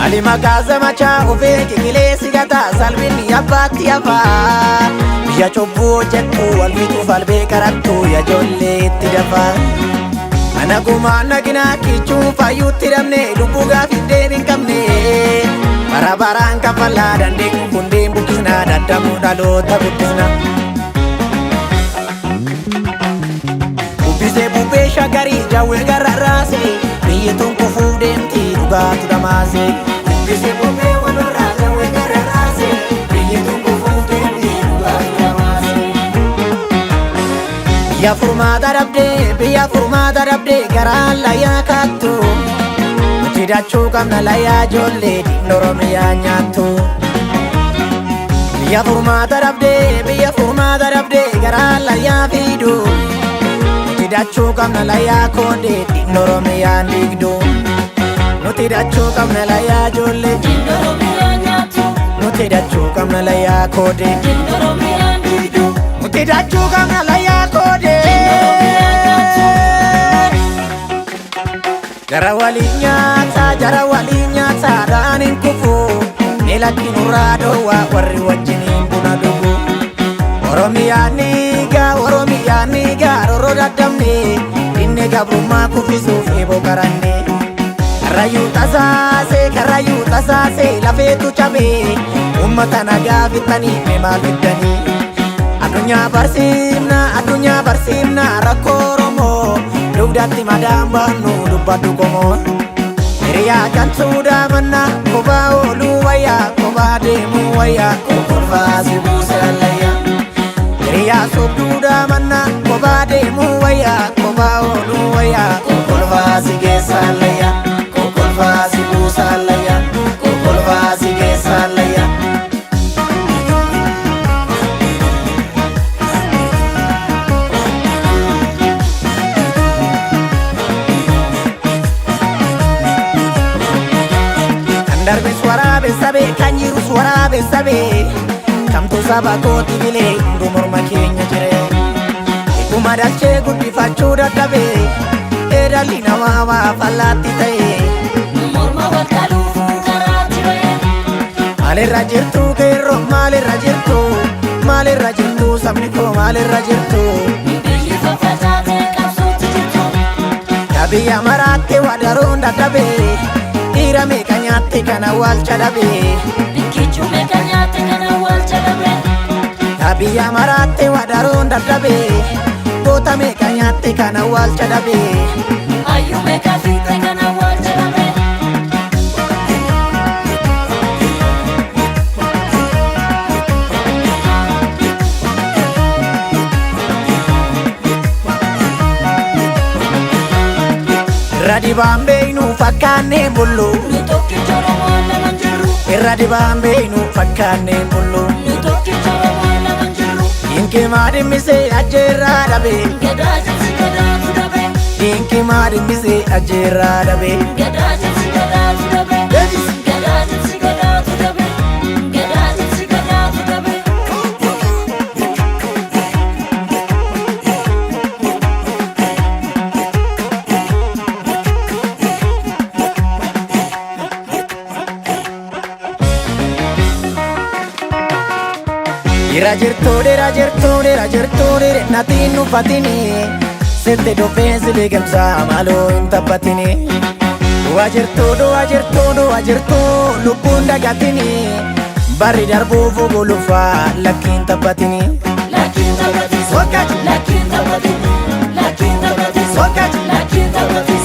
Ali maqaa zamachaa ofee kikilee si gataa salphinni abbaatti hafaa. Biyya cubbuu hojjettu wal fixuuf albee qarattu yaa ijoollee itti dafaa. Mana gumaa naginaa kichuu fayyuutti dhabne lubbuu gaafiif deebii hin qabne. Bara baraan kaffalaa dandeenyu hundeen buqqisnaa daddabuu dhaloota guddisna. Bubbisee bubbee shagarii jawwee gararraase biyyi tun kufuuf deemti dhugaatu dhamaase. Bubbisee bubbee walirraa jawwee gararraase biyyi tun kufuuf deemti dhugaatu dhamaase. Biyya furmaata dhabdee biyya furmaata dhabdee garaan layyaa kaattu. Nuti dachuu qabna layyaa ijoollee diinni Oromiyaa nyaattu. Biyya furmaata dhabdee biyya furmaata dhabdee garaan layyaa fiidu. Nuti dachuu qabna layyaa koodee diinni Oromiyaan diigdu. Nuti dachuu qabna layyaa ijoollee. Diinni Oromiyaa nyaattu. Nuti dachuu qabna layyaa koodee. Diinni Oromiyaan diigdu. Nuti dachuu qabna layyaa koodee. Jara waliin nyaataa jara waliin nyaataa dhaan hin kufu. Ni lakki nurraa dhoowwaa warri wajjiniin buna dhugu. Oromiyaan ni Oromiyaan ni roorroo daddabne dinne gabrummaa kuffisuuf eeboo qaranne. Karrayyuu tasaasee karrayyuu tasaasee lafeetu cabee uummata nagaa fixanii mee maal fiddanii. Addunyaa barsiifna addunyaa barsiifna rakkoo Oromoo dugdatti madaan baannu dubbadhu qomoo. Hiriyaa kan suudaa mannaa kophaa ooluu wayyaa kophaa deemuu wayyaa kokolfaa si buuse allayyaa. Hiriyaa sobduudhaa mannaa kophaa deemuu wayyaa kophaa ooluu wayyaa kokolfaa si keessa allayyaa. Kokolfaa si buusa allayyaa. Kokolfaa si keessa allayyaa. Kan darbes waraabessa bee kan jirus waraabessa bee kamtu saba kooti bilee hunduu morma keenya jire. Dhuma dhalchee guddifachuu dadhabee dhalli namaa waa fallaatti ta'e. Morma wal qaluuf karaatti ba'e. Maalirra jirtu qeerroo maalirra jirtu maalirra jirtu sabni koo maalirra jirtu. Biyyi faffacaatee qabsootti jirtu. Yaa biyya maraatte wadaroon dadhabee dhiira meeqa nyaatte kana waalcha dhabee. Biqichuu meeqa nyaatte kana waalcha dhabe. Yaa biyya maraatte wadaroon dadhabee goota meeqa nyaatte kana waalcha dhabee. Hayyuu meeqa fiixee kana waalcha dhabe. Irra dibaan beeynu fakkaannee bullu. Nu tokkicha Oromoo lama hin jirru. Irra dibaan beeynu fakkaannee bullu. Nu tokkicha Oromoo lama hin jirru. Dinkimaa dhimmisee ajjeerraa dhabee. Gadaa jabsi gadaatu dhabe. Dinkimaa dhimmisee ajjeerraa dhabee. Gadaa jabsi gadaatu dhabe. Gadaa jabsi gadaatu dhabe. Gadaa jabsi gadaatu dhabe. Dhiira jirtuu dhiira jirtuu dhiira jirtuu dhiira natiin uffatini. Sitti dhufee si liqimsaa maaloo hin taphatini. Du'a jirtuu du'a jirtuu du'a jirtuu lubbuun dagatini. Barri darbuuf gulufaa lakkiin taphatini. Lakkiin taphatin. Sokachi Lakkiin taphatin. Lakkiin taphatin. sokachi. Lakkiin taphatin.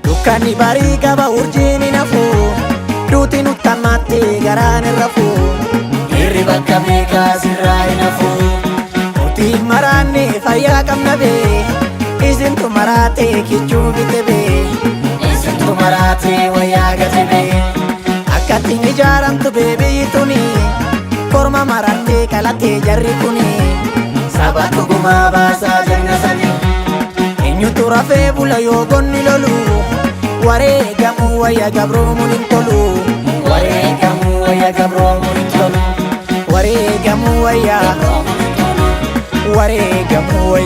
Dukkanni barii qaba urjiin hin hafu. Duuti nutti hammaatte garaan hin rafu. Dhiirri bakka meeqaa sirraa hin hafu. Nuti maraanne fayyaa qabna bee. Isintu maraate kichuu bite bee. Isintu maraate wayyaa gate bee. Akkattiin ijaaramtu bee biyyi tuni. Korma marattee qalattee jarri kuni. Saba dhugumaa baasaa jenna sanii. Eenyutu rafee bula yoo gonni lolu. Wareegamuu wayya gabroomuun hin tolu. Wareegamuu wayya gabroomuun hin tolu. Wareegamuu wayya. Wareegamuu wayya.